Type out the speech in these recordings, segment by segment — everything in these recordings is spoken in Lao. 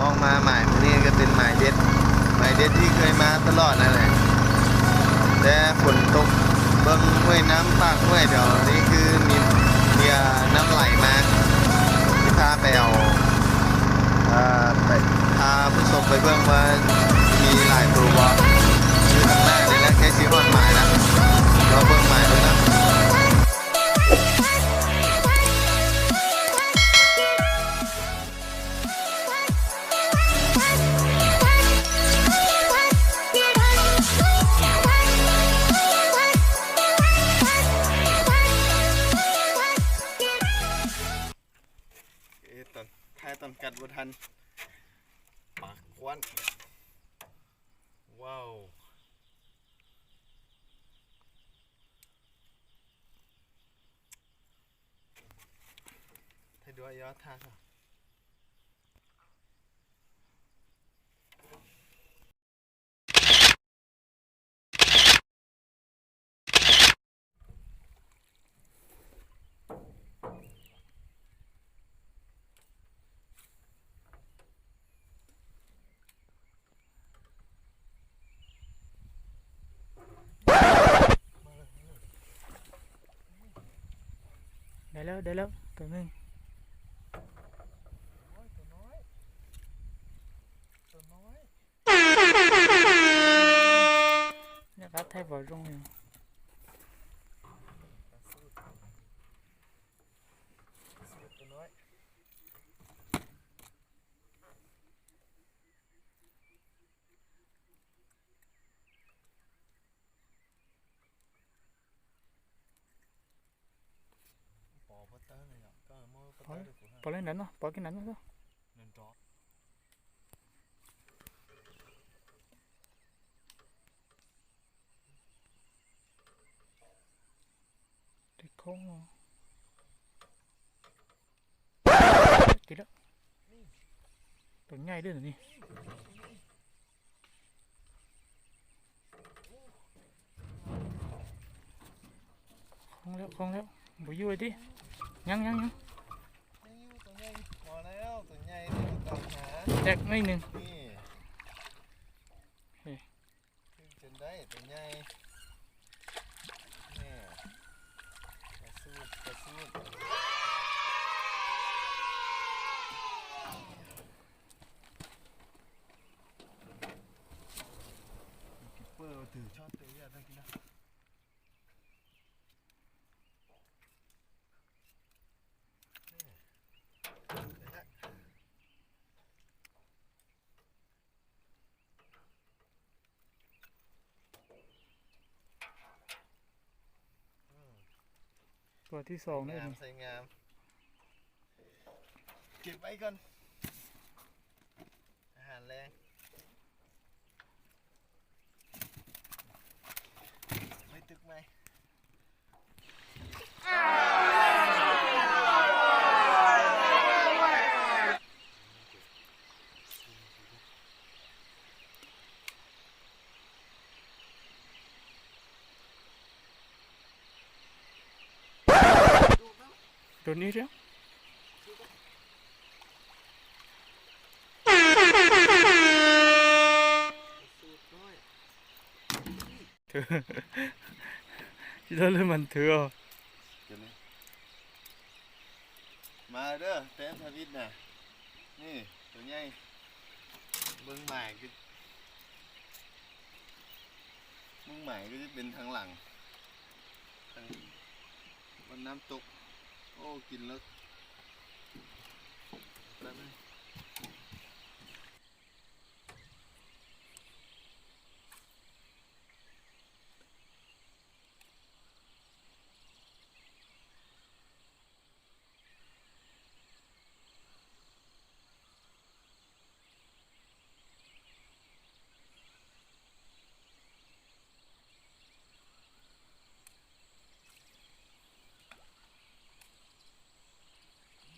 ອອກມາໝາຍມື້ນີ້ກໍເປັນໝາຍເດັດ ໝາຍເດັດທີ່ເຄີຍມາຕະຫຼອດນັ້ນແຫຼະ ແຕ່ຝົນຕົກ ເບິ່ງຫ້ວຍນ້ຳປາກຫ້ວຍແຖວນີ້ຄືມີ ມີ ອາ ນ້ຳໄຫຼມາ ຊິພາໄປເອົາ ເອີ ໄປ ພາຜູ້ຊົມໄປເບິ່ງວ່າມີຫຼາຍໂຕບໍ່ ຢູ່ທາງໜ້ານີ້ແຫຼະ ໃກ້ຊິຮອດໝາຍລະ ລອງເບິ່ງໝາຍເບິ່ງນະ. ເອີ ຕອນ ຖ່າຍຕອນກັດບໍ່ທັນ ປາກຄວັນ ວ້າວ ໄທດ້ວຍຍອດທ່າ. ໄດ້ແລ້ວ ໄດ້ແລ້ວ ໂຕໜຶ່ງ. ຢາກອັດໄທບໍ່ລົງຢູ່. ພໍ ພໍເລີຍນັ້ນເນາະ ພໍກິນນັ້ນເນາະ. ຕິດໂຄ້ງເນາະ ຕິດແລ້ວ ໂຕໃຫຍ່ເດີ້ນີ້. ຄອງແລ້ວ ຄອງແລ້ວ ບໍ່ຢູ່ເລີຍຕິ. ຍັງ ຍັງ ຍັງ ຍັງຢູ່ ໂຕໃຫຍ່ ພໍແລ້ວ ໂຕໃຫຍ່ ແຕກໜ້ອຍໜຶ່ງ. ນີ້ ເອີ ຖືກຈົນໄດ້ ໂຕໃຫຍ່ ແນ່ ປາສູດ ປາສູດ. ເປີຖືກຊອດເຕະຢາດນັ້ນກິນນະ. ຕົວທີສອງເດ້ ງາມ ໃສ່ງາມ ເກັບໄວ້ກ່ອນ ອາຫານແລງ ໄວ້ຕຶກໃໝ່. ໂດນອີກແລ້ວ ຊິໂດນຫຼືມັນຖື. ມາເດີ້ ແຕ້ມທຳອິດນະ ນີ້ ໂຕໃຫຍ່ ເບິ່ງໝາຍຄື ເບິ່ງໝາຍຄືຊິເປັນທາງຫຼັງ ທາງບ່ອນນ້ຳຕົກ. ໂອ້ ກິນເລິກ ແປັບໜຶ່ງ. ໂ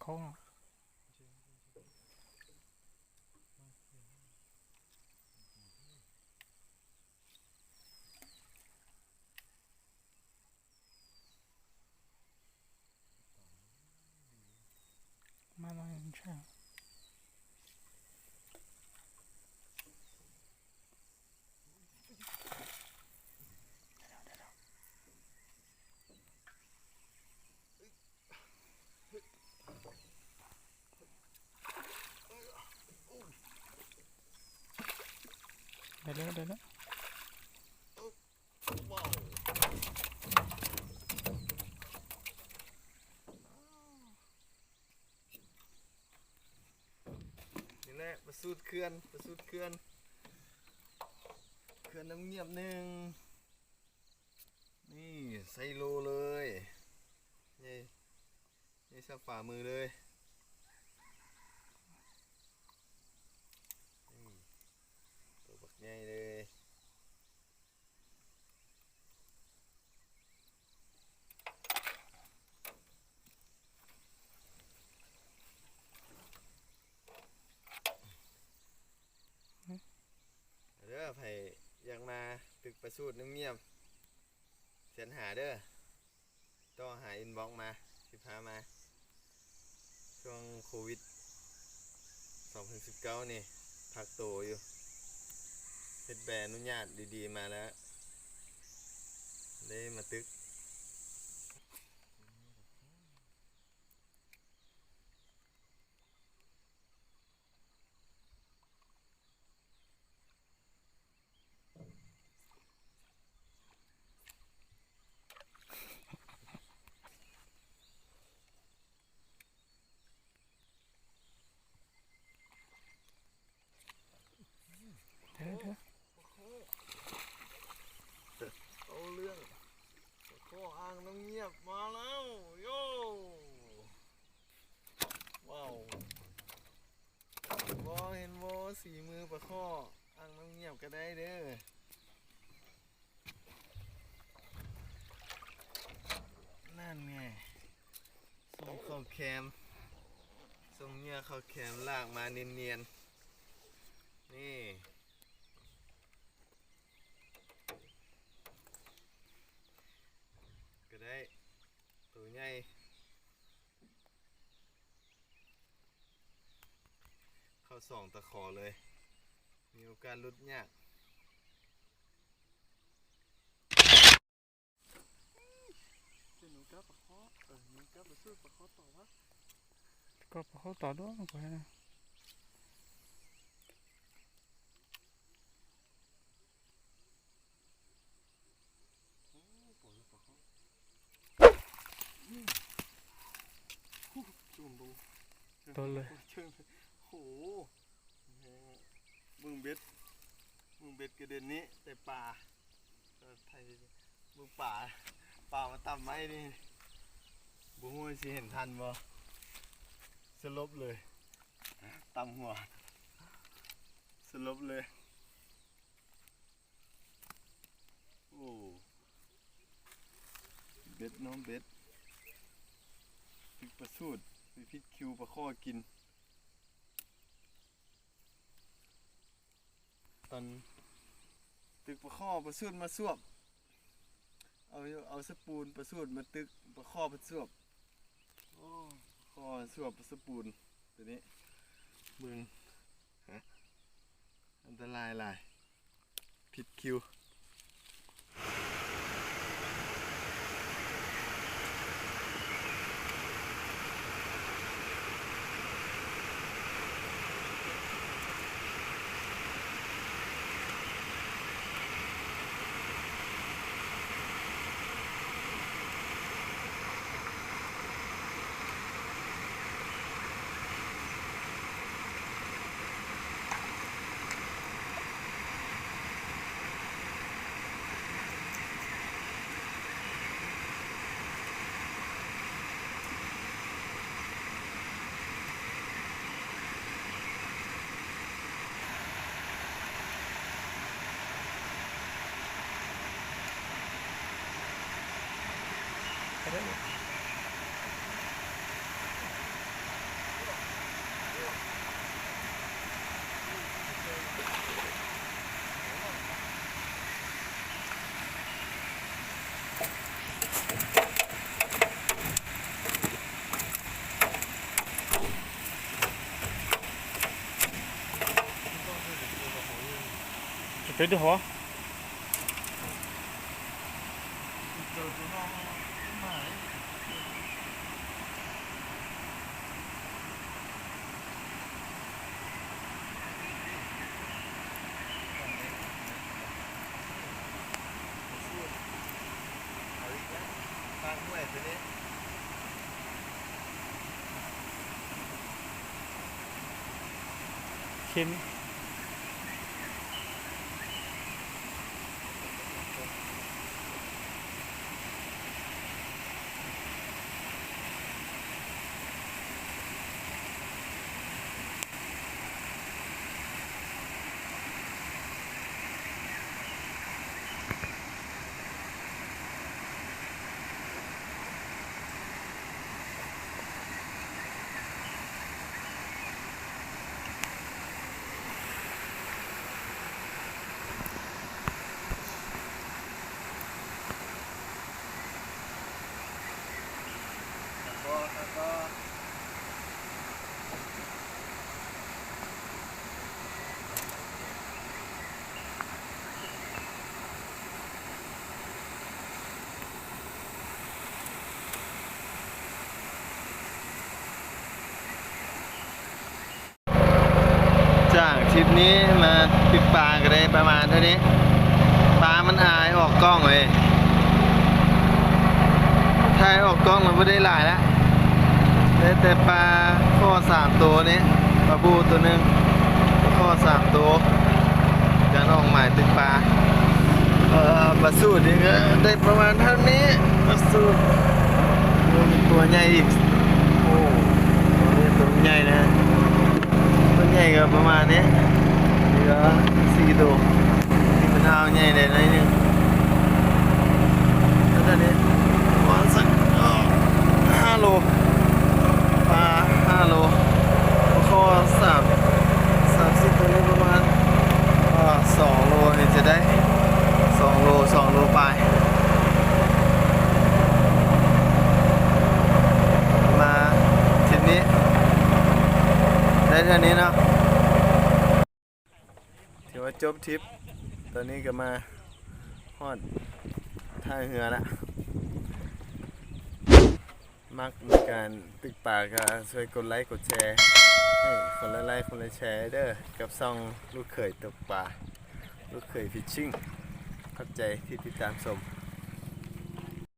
ໂຄ້ງ ມາລອຍເບິ່ງເຊີງ. ໄດ້ແລ້ວ ໄດ້ແລ້ວ. ນີ້ແຫຼະ ປາສູດເຂື່ອນ ປາສູດເຂື່ອນ ເຂື່ອນນ້ຳງຽບໜຶ່ງ. ນີ້ໃສ່ໂລເລີຍ ໃຫຍ່ ໃຫຍ່ສ່ຳຝ່າມືເລີຍ. ນີ້ ໂຕບັກໃຫຍ່ເລີຍ. ເດີ ໃຜຢາກມາຕຶກປາສູດນ້ຳງຽບ ແສນຫ້າເດີ. ຕໍ່ຫາອິນບັອກມາ ຊິພາມາ. ຊ່ວງໂຄວິດສອງພັນສິບເກົ້ານີ້ ພັກໂຕຢູ່ ເຮັດໃບອະນຸຍາດດີໆມາແລ້ວ ໄດ້ມາຕຶກ. ເດີ ເດີ ປາຄໍ່ ເອົາເລື່ອງ ປາຄໍ່ອ່າງນ້ຳງຽບມາແລ້ວ ໂຢ ວ້າວ. ເຫັນບໍ່ ເຫັນບໍ່ ສີມືປາຄໍ່ອ່າງນ້ຳງຽບກະໄດ້ເດີ. ນັ້ນໄງ ສົ່ງເຂົ້າແຄມ ສົ່ງເຫຍື່ອເຂົ້າແຄມ ລາກມານຽນໆ ນີ້ ກະໄດ້ ໂຕໃຫຍ່. ເຂົ້າສອງຕະຂໍເລີຍ ມີໂອກາດຫຼຸດຍາກ. ເປັນໂອກາດປາຄໍ່ ເອີ ມີໂອກາດປາສູດປາຄໍ່ຕໍ່ວະ ກໍປາຄໍ່ຕໍ່ດ້ວຍມັນກໍໃຫ້ນະ. ໂອ້ ປອຍປາຄໍ່ ອືມ ໂອ້ ຈຸ່ມລົງ ໂດນເລີຍ ໂອ້ ເບິ່ງເບັດ ເບິ່ງເບັດກະເດັນນີ້ ແຕ່ປາ ເບິ່ງປາ ປາມາຕຳໄມ້ນີ້ ບໍ່ຮູ້ຊິເຫັນທັນບໍ່ ສະຫຼົບເລີຍ ຕຳຫົວ ສະຫຼົບເລີຍ. ໂອ້ ເບັດເນາະ ເບັດ ຕຶກປາສູດ ໄປຜິດຄິວປາຄໍ່ກິນ ຕອນຕຶກປາຄໍ່ ປາສູດມາສວບ ເອົາ ເອົາສະປູນປາສູດມາຕຶກ ປາຄໍ່ພັດສວບ ໂອ້ ປາຄໍ່ສວບສະປູນ ໂຕນີ້ ເບິ່ງ ຮະ ອັນຕະລາຍຫຼາຍ ຜິດຄິວ. ເຈົ້າເຈົ້າ ເຄັມ. ຈາກທຣິບນີ້ມາຕຶກປາກໍໄດ້ປະມານເທົ່ານີ້. ປາມັນອາຍອອກກ້ອງເວີຍ, ຖ່າຍອອກກ້ອງແລ້ວບໍ່ໄດ້ຫຼາຍລະ, ໄດ້ແຕ່ປາຄໍສາມໂຕນີ້, ປາບູໂຕໜຶ່ງ, ຄໍສາມໂຕ. ການອອກໝາຍຕຶກປາ ເອີ ປາສູດນີ້ກໍໄດ້ປະມານເທົ່ານີ້. ປາສູດ ໂອ້ ມີຕົວໃຫຍ່ອີກ. ໂອ້ ຕົວນີ້ຕົວໃຫຍ່ນະ, ຕົວໃຫຍ່ກໍປະມານນີ້. ເຫຼືອສີ່ໂຕ, ທີ່ມັນອາວໃຫຍ່ໄດ້ໜ້ອຍໜຶ່ງ. ແລ້ວຕອນນີ້ປະມານສັກ ເອີ ຫ້າໂລ. ປາຫ້າໂລ, ຄໍສາມ ສາມສິບໂຕນີ້ປະມານ ເອີ ສອງໂລນີ້ຈະໄດ້ ສອງໂລ ສອງໂລປາຍ. ມາທຣິບນີ້ໄດ້ເທົ່ານີ້ເນາະ. ຖືວ່າຈົບທຣິບ, ຕອນນີ້ກໍມາຮອດທ່າເຮືອລະ. ມັກໃນການຕຶກປາກໍຊ່ວຍກົດໄລກົດແຊໃຫ້ຄົນລະໄລຄົນລະແຊເດີ ກັບຊ່ອງລູກເຂີຍຕົກປາ ລູກເຂີຍຟິດຊິງ. ຂອບໃຈທີ່ຕິດຕາມຊົມ.